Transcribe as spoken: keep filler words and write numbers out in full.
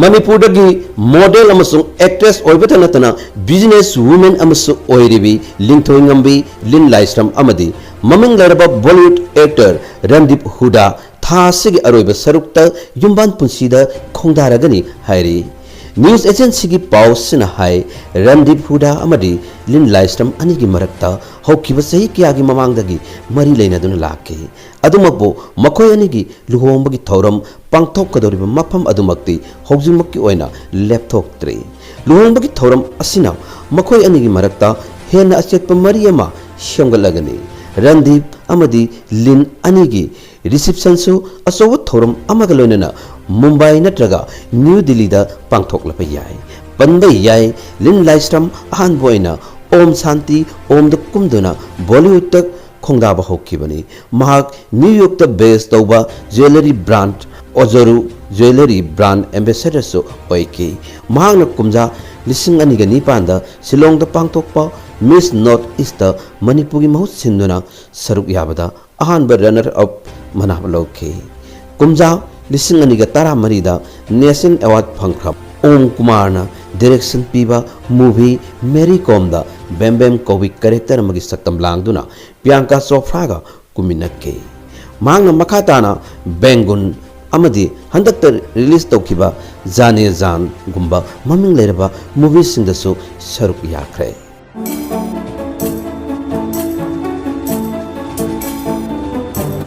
ꯃꯅꯤꯄꯨꯔꯗꯒꯤ ꯃꯣꯗꯦꯜ ꯑꯃꯁꯨꯡ ꯑꯦꯛꯇ꯭ꯔꯦꯁ ꯑꯣꯏꯕꯇ ꯅꯠꯇꯅ ꯕꯤꯖꯤꯅꯦꯁ ꯋꯨꯃꯦꯟ ꯑꯃꯁꯨ ꯑꯣꯏꯔꯤꯕꯤ ꯂꯤꯟꯊꯣꯏꯉꯝꯕꯤ ꯂꯤꯟ ꯂꯥꯏꯁ꯭ꯔꯝ ꯑꯃꯗꯤ ꯃꯃꯤꯡ ꯂꯩꯔꯕ ꯕꯣꯂꯤꯋꯨꯗ ꯑꯦꯛꯇꯔ ꯔꯟꯗꯤꯞ ꯍꯨꯗꯥ ꯊꯥ ꯑꯁꯤꯒꯤ ꯑꯔꯣꯏꯕ ꯁꯔꯨꯛꯇ ꯌꯨꯝꯕꯥꯟ ꯄꯨꯟꯁꯤꯗ ꯈꯣꯡꯗꯥꯔꯒꯅꯤ ꯍꯥꯏꯔꯤ꯫ ꯅ꯭ꯌꯨꯁ ꯑꯦꯖꯦꯟꯁꯤꯒꯤ ꯄꯥꯎꯁꯤꯅ ꯍꯥꯏ, ꯔꯟꯗꯤꯞ ꯍꯨꯗꯥ ꯑꯃꯗꯤ ꯂꯤꯟ ꯂꯥꯏꯁ꯭ꯔꯝ ꯑꯅꯤꯒꯤ ꯃꯔꯛꯇ ꯍꯧꯈꯤꯕ ꯆꯍꯤ ꯀꯌꯥꯒꯤ ꯃꯃꯥꯡꯗꯒꯤ ꯃꯔꯤ ꯂꯩꯅꯗꯨꯅ ꯂꯥꯛꯈꯤ꯫ ꯑꯗꯨꯃꯛꯄꯨ ꯃꯈꯣꯏ ꯑꯅꯤꯒꯤ ꯂꯨꯍꯣꯡꯕꯒꯤ ꯊꯧꯔꯝ ꯄꯥꯡꯊꯣꯛꯀꯗꯧꯔꯤꯕ ꯃꯐꯝ ꯑꯗꯨꯃꯛꯇꯤ ꯍꯧꯖꯤꯛꯃꯛꯀꯤ ꯑꯣꯏꯅ ꯂꯦꯞꯊꯣꯛꯇ꯭ꯔꯤ꯫ ꯂꯨꯍꯣꯡꯕꯒꯤ ꯊꯧꯔꯝ ꯑꯁꯤꯅ ꯃꯈꯣꯏ ꯑꯅꯤꯒꯤ ꯃꯔꯛꯇ ꯍꯦꯟꯅ ꯑꯆꯦꯠꯄ ꯃꯔꯤ ꯑꯃ ꯁꯦꯝꯒꯠꯂꯒꯅꯤ꯫ ꯔꯟꯗꯤꯞ ꯑꯃꯗꯤ ꯂꯤꯟ ꯑꯅꯤꯒꯤ ꯔꯤꯁꯤꯞꯁꯟꯁꯨ ꯑꯆꯧꯕ ꯊꯧꯔꯝ ꯑꯃꯒ ꯂꯣꯏꯅꯅ ꯃꯨꯝꯕꯥꯏ ꯅꯠꯇ꯭ꯔꯒ ꯅ꯭ꯌꯨ ꯗꯤꯜꯂꯤꯗ ꯄꯥꯡꯊꯣꯛꯂꯛꯄ ꯌꯥꯏ꯫ ꯄꯟꯕ ꯌꯥꯏ, ꯂꯤꯟ ꯂꯥꯏꯁ꯭ꯔꯝ ꯑꯍꯥꯟꯕ ꯑꯣꯏꯅ ꯑꯣꯝ ꯁꯥꯟꯇꯤ ꯑꯣꯝꯗ ꯀꯨꯝꯗꯨꯅ ꯕꯣꯂꯤꯋꯨꯗꯇ ꯈꯣꯡꯗꯥꯕ ꯍꯧꯈꯤꯕꯅꯤ꯫ ꯃꯍꯥꯛ ꯅ꯭ꯌꯨ ꯌꯣꯔꯛꯇ ꯕꯦꯁ ꯇꯧꯕ ꯖ꯭ꯋꯦꯂꯔꯤ ꯕ꯭ꯔꯥꯟꯗ ꯑꯣꯖꯣꯔꯨ ꯖ꯭ꯋꯦꯂꯔꯤ ꯕ꯭ꯔꯥꯟꯗ ꯑꯦꯝꯕꯦꯁꯦꯗꯔꯁꯨ ꯑꯣꯏꯈꯤ꯫ ꯃꯍꯥꯛꯅ ꯀꯨꯝꯖꯥ ꯂꯤꯁꯤꯡ ꯑꯅꯤꯒ ꯅꯤꯄꯥꯟꯗ ꯁꯤꯂꯣꯡꯗ ꯄꯥꯡꯊꯣꯛꯄ ꯃꯤꯁ ꯅꯣꯔꯠ ꯏꯁꯇ ꯃꯅꯤꯄꯨꯔꯒꯤ ꯃꯍꯨꯠ ꯁꯤꯟꯗꯨꯅ ꯁꯔꯨꯛ ꯌꯥꯕꯗ ꯑꯍꯥꯟꯕ ꯔꯟꯅꯔ ꯑꯞ ꯃꯅꯥ ꯂꯧꯈꯤ꯫ ꯀꯨꯝꯖꯥ ꯂꯤꯁꯤꯡ ꯑꯅꯤꯒ ꯇꯔꯥꯃꯔꯤꯗ ꯅꯦꯁꯅꯦꯜ ꯑꯦꯋꯥꯔꯗ ꯐꯪꯈ꯭ꯔꯕ ꯑꯣꯝ ꯀꯨꯃꯥꯔꯅ ꯗꯤꯔꯦꯛꯁꯟ ꯄꯤꯕ ꯃꯨꯚꯤ ꯃꯦꯔꯤ ꯀꯣꯝꯗ ꯕꯦꯝ ꯕꯦꯝ ꯀꯧꯕꯤ ꯀꯦꯔꯦꯛꯇꯔ ꯑꯃꯒꯤ ꯁꯛꯇꯝ ꯂꯥꯡꯗꯨꯅ ꯄ꯭ꯔꯤꯌꯥꯡꯀꯥ ꯆꯣꯄ꯭ꯔꯥꯒ ꯀꯨꯝꯃꯤꯟꯅꯈꯤ꯫ ꯃꯍꯥꯛꯅ ꯃꯈꯥ ꯇꯥꯅ ꯕꯦꯡꯒꯨꯟ ꯑꯃꯗꯤ ꯍꯟꯗꯛꯇ ꯔꯤꯂꯤꯖ ꯇꯧꯈꯤꯕ ꯖꯥꯅꯦ ꯖꯥꯟꯒꯨꯝꯕ ꯃꯃꯤꯡ ꯂꯩꯔꯕ ꯃꯨꯚꯤꯁꯤꯡꯗꯁꯨ ꯁꯔꯨꯛ ꯌꯥꯈ꯭ꯔꯦ꯫